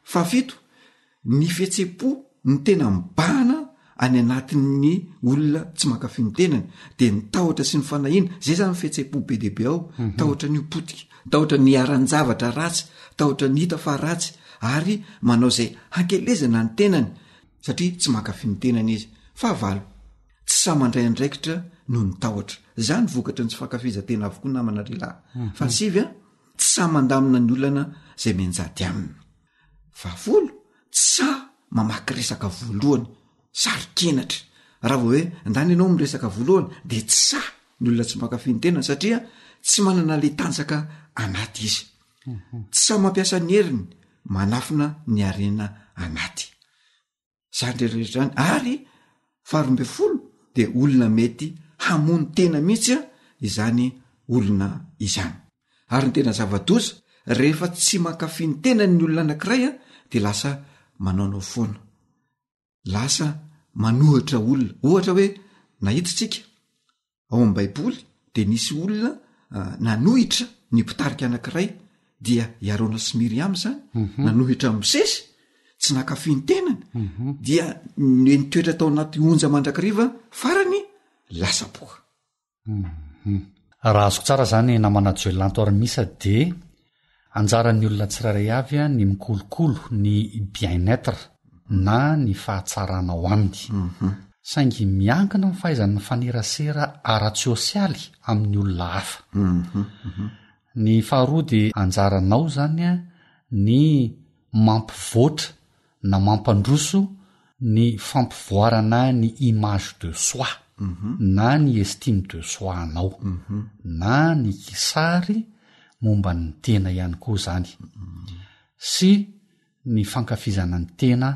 Fahafito, ny fihetsem-po ny tena mibahana any anatin'ny olona tsy mankafy ny tenany de ny tahotra sy ny fanahiana, zay zany fihetsem-po be dia be ao, mhm. tahotra ny ho potika, tahotra ny hiharan-javatra ratsy, tahotra ny hita fa ratsy ary manao izay hankelezana ny tenany satria tsy mankafy ny tenany izy. Fahavalo, Tsy sahy mandray andraikitra noho ny tahotra. Izany vokatry ny tsy fankafizan-tena avokoa namana ry lahy. Fahasivy a, tsy sahy mandamina ny olana izay mianjady aminy. Fahafolo, tsy sahy mamaky resaka voalohany, saro-kenatra. Raha vao hoe ndana ianao miresaka voalohany de tsy sahy ny olona tsy mankafy ny tenany satria tsy manana le tanjaka anaty izy. Tsy sahy mampiasa ny heriny, manafina ny harena anaty. Zany rehetra zany ary faharoa amby folo de olona mety hamono tena mihitsy a izany olona izany. Ary ny tena zava-doza rehefa tsy mankafy ny tenany ny olona anankiray a de lasa manaonao foana, lasa manohitra olona. Ohatra hoe nahita isika Ao amin'ny Baiboly dia nisy olona nanohitra ny mpitarika anankiray, dia i Arona sy Miriama izany, nanohitra an'i Mosesy, tsy nankafy ny tenany, dia ny nitoetra tao anaty onja mandrakariva, farany lasa boka. Raha azoko tsara izany namana Joel Lanto Armisa dia Anjaran'ny olona tsirairay avy ny mikolokolo ny bien-être na ny fahatsarana ao aminy. Saingy miankina amin'ny fahaizany mifanerasera ara-tsiosialy amin'ny olona hafa. Ny faharoa dia anjaranao izany ny mampivoatra na mampandroso ny fampivoarana ny image de soi na ny estime de soi anao na ny kisary momba ny tena ihany koa izany sy ny fankafizana ny tena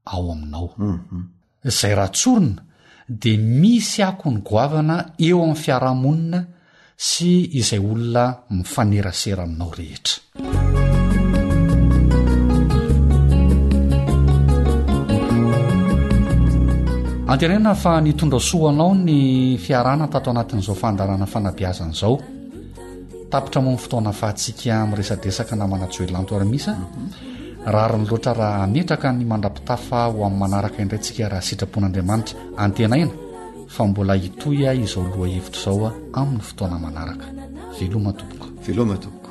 ao aminao. Izay raha tsorina dia misy akony goavana eo amin'ny fiarahamonina sy izay olona mifanerasera aminao rehetra. Antenaina fa nitondra soa ho anao ny fiarahana tato anatin'izao fandaharana fanabeazana izao. Tapitra moa ny fotoana ahafahantsika miresadresaka namana Joelanto Armisa. Rariny loatra raha hametraka ny mandra-pitafa ho amin'ny manaraka indray tsika raha sitrapon'Andriamanitra. Antenaina fa mbola hitohy izao lohahevitra izao amin'ny fotoana manaraka. Veloma tompoko. Veloma tompoko.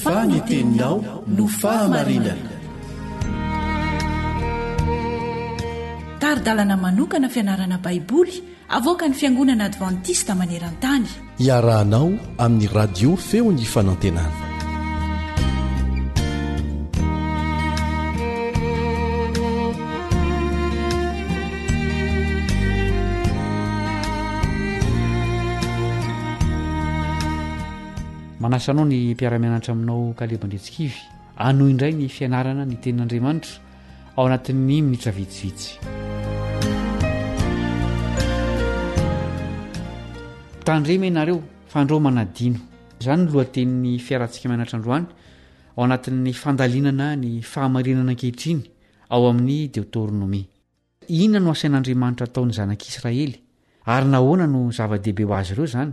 Fa ny teninao no fahamarinana. Tari-dalana manokana fianarana Baiboly avoakan'ny Fiangonana Advantista maneran-tany. Iarahanao amin'ny Radio Feon'ny Fanantenana. Manasa anao ny mpiara-mianatra aminao Kaleba Andriantsikivy hanohy indray ny fianarana ny tenin'Andriamanitra ao anatin'ny minitra vitsivitsy. Tandremo ianareo fa andrao manadino. Izany no lohatenin'ny fiarantsika mianatra androany ao anatin'ny fandalinana ny fahamarinana ankehitriny ao amin'ny Deoteronomia. Inona no asain'Andriamanitra ataon'ny zanak'Israely, ary nahoana no zava-dehibe ho azy ireo izany?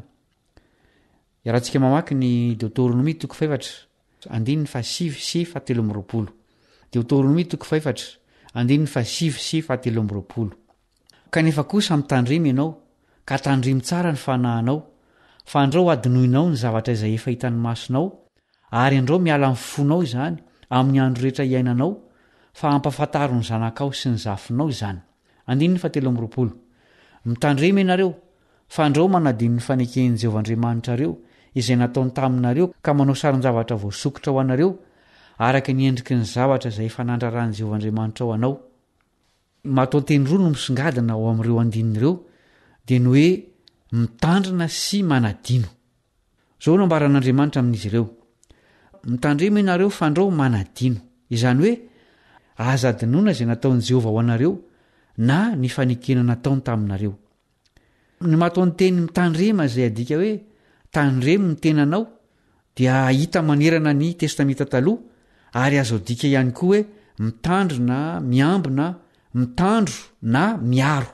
Iarahantsika mamaky ny Deoteronomia toko fahefatra, andininy fahasivy sy fahatelo amby 20. Deoteronomia toko fahefatra, andininy fahasivy sy fahatelo amby 20. Kanefa kosa mitandrema ianao, Ka tandremo tsara ny fanahinao, fa andrao hadinoinao ny zavatra izay efa hitan'ny masonao, ary andrao miala amin'ny fonao izany amin'ny andro rehetra iainanao, fa ampahafantaro ny zanakao sy ny zafinao izany. Andininy fahatelo amby 20. Mitandrema ianareo, fa andrao manadino ny faneken'i Jehovah Andriamanitrareo izay nataony taminareo ka manao sarin-javatra voasokitra ho anareo, araka ny endriky ny zavatra izay efa nandraran'i Jehovah Andriamanitrao anao. Matoanteny roa no misongadina ao amin'ireo andininy ireo, dia ny hoe mitandrina sy manadino. Izao no ambaran'Andriamanitra amin'izy ireo, Mitandrema ianareo fandrao manadino. Izany hoe, aza adinoina izay nataon'i Jehovah ho anareo, na ny fanekena nataony taminareo. Ny matoanteny mitandrema izay adika hoe tandremo ny tenanao dia hita manerana ny Testamenta Taloha ary azo adika ihany koa hoe mitandrina, miambina, mitandro na miaro.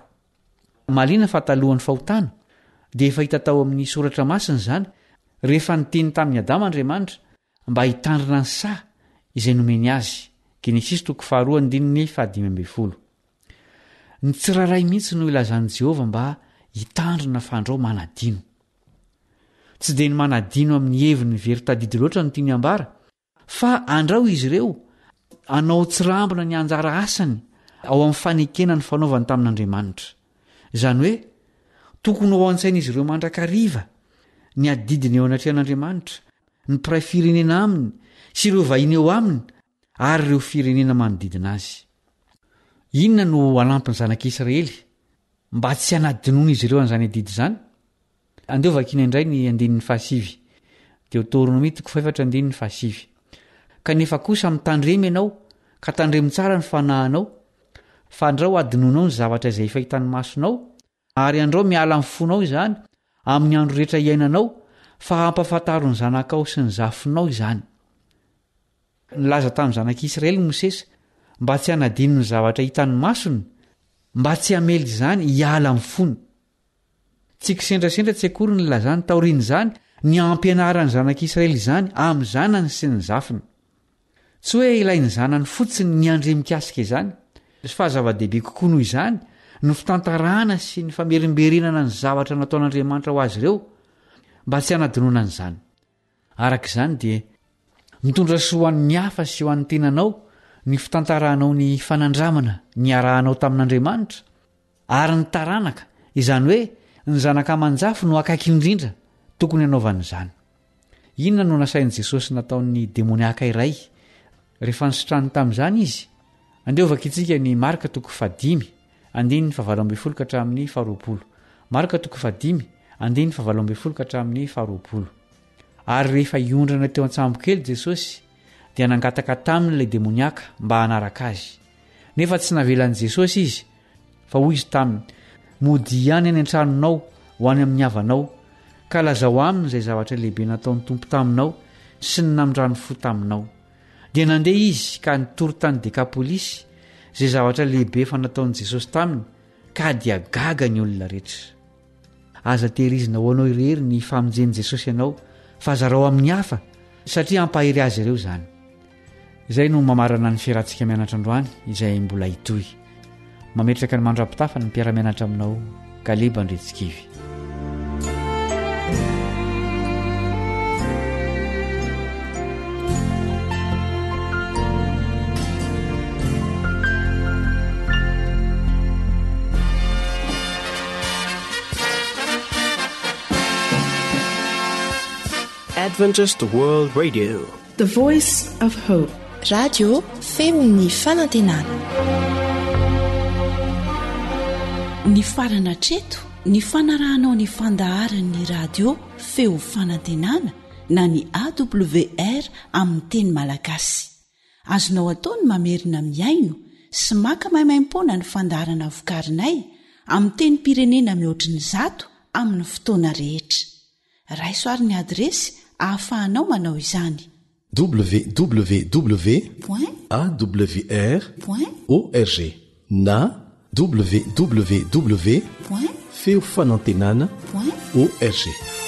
Mahaliana fa talohan'ny fahotana dia efa hita tao amin'ny Soratra Masina izany rehefa niteny tamin'i Adama Andriamanitra mba hitandrina ny saha izay nomeny azy, Genesisy toko faharoa andininy fahadimy ambin'ny folo. Ny tsirairay mihitsy no ilazan'i Jehovah mba hitandrina fandrao manadino. Tsy dia ny manadino amin'ny heviny very tadidy loatra no tiany hambara, fa andrao izy ireo hanao tsirambina ny anjara asany ao amin'ny fanekena ny fanaovany tamin'Andriamanitra. Izany hoe, tokony ho ao an-tsain'izy ireo mandrakariva ny adidiny eo anatrehan'Andriamanitra, ny mpiray firenena aminy sy ireo vahiny eo aminy ary ireo firenena manodidina azy. Inona no hanampy ny zanak'Israely mba tsy hanadinoan'izy ireo an'izany adidy izany? Andeha hovakiana indray ny andininy fahasivy. Deotoronomia toko fahefatra andininy fahasivy. Kanefa kosa mitandrema ianao, ka tandremo tsara ny fanahinao, fa andrao hadinoinao ny zavatra izay efa hitan'ny masonao, Ary andrao miala amin'ny fonao izany amin'ny andro rehetra iainanao, fa hampahafantaro ny zanakao sy ny zafinao izany. Nilaza tamin'ny zanak'Israely Mosesy mba tsy hanadino ny zavatra hitan'ny masony, mba tsy hamely izany hiala amin'ny fony. Tsy kisendrasendra tsy akory ny nilazany taorian'izany ny hampianaran'ny zanak'Israely izany amin'ny zanany sy ny zafiny. Tsy hoe ilain'ny zanany fotsiny ny handre mikasika izany, fa zava-dehibe kokoa noho izany ny fitantarana sy ny famerimberenana ny zavatra nataon'Andriamanitra ho azy ireo, mba tsy hanadinoana an'izany. Araka izany dia mitondra soa ho an'ny hafa sy ho an'ny tenanao ny fitantaranao ny fanandramana niarahanao tamin'Andriamanitra, ary ny taranaka, izany hoe ny zanaka aman-jafy no akaiky indrindra tokony hanaovana izany. Inona no nasain'i Jesosy nataon'ny demoniaka iray rehefa nositrany tamin'izany izy? Andeha hovakintsika ny Marka toko fahadimy, andininy fahavalo ambin'ny folo ka hatramin'ny faharoapolo. Marka toko fahadimy, andininy fahavalo ambin'ny folo ka hatramin'ny faharoapolo. Ary rehefa hiondrana teo an-tsambokely Jesosy, dia nangataka taminy ilay demoniaka mba hanaraka azy. Nefa tsy navelan'i Jesosy izy, Fa hoy izy taminy, Modia ihany any an-tranonao, ho any amin'ny havanao, ka lazao aminy izay zavatra lehibe nataon'ny Tompo taminao sy ny namindrany fo taminao. Dia nandeha izy ka nitory tany Dekapolisy izay zavatra lehibe efa nataon'i Jesosy taminy, ka dia gaga ny olona rehetra. Aza tehirizina ho anao irery ny famonjen'i Jesosy anao fa zarao amin'ny hafa satria hampahery azy ireo izany. Izay no mamarana ny fiarahantsika mianatra androany izay mbola hitohy. Mametraka ny mandra-pitafa ny mpiara-mianatra aminao Kaleba Andretsikivy. Adventist World Radio. The Voice of Hope. Radio feon'ny fanantenana. Nifarana hatreto ny fanarahanao ny fandaharan'ny radio feo fanantenana na ny AWR amin'ny teny malagasy. Azonao atao ny mamerina mihaino sy maka maimaimpoana ny fandaharana vokarinay amin'ny tenim-pirenena mihoatry ny zato amin'ny fotoana rehetra. Raiso ary ny adiresy ahafahanao manao izany. Www. Awr. Org na www. Feofanantenana. Org.